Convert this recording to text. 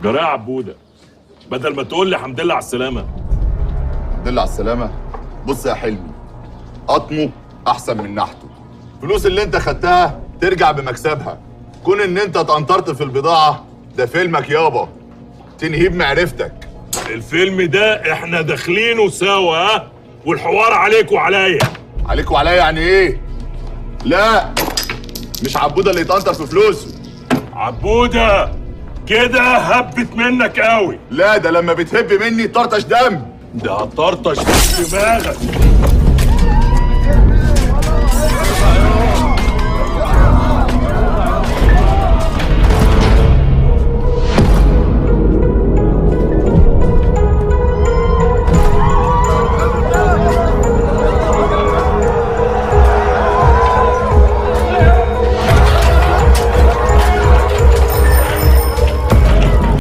جرايه عبوده، بدل ما تقول لي الحمد لله على السلامة. الحمد لله على السلامة. بص يا حلمي، قطمه احسن من نحته. فلوس اللي انت خدتها ترجع بمكسبها. كون ان انت اتقنطرت في البضاعة ده فيلمك يابا، تنهيه بمعرفتك. الفيلم ده احنا داخلينه سوا، ها؟ والحوار عليك وعليا. عليك وعليا يعني ايه؟ لا مش عبوده اللي يتقنطر في فلوسه. عبوده كده هبت منك قوي. لا ده لما بتهب مني طرطش دم. ده هطرطش في دماغك.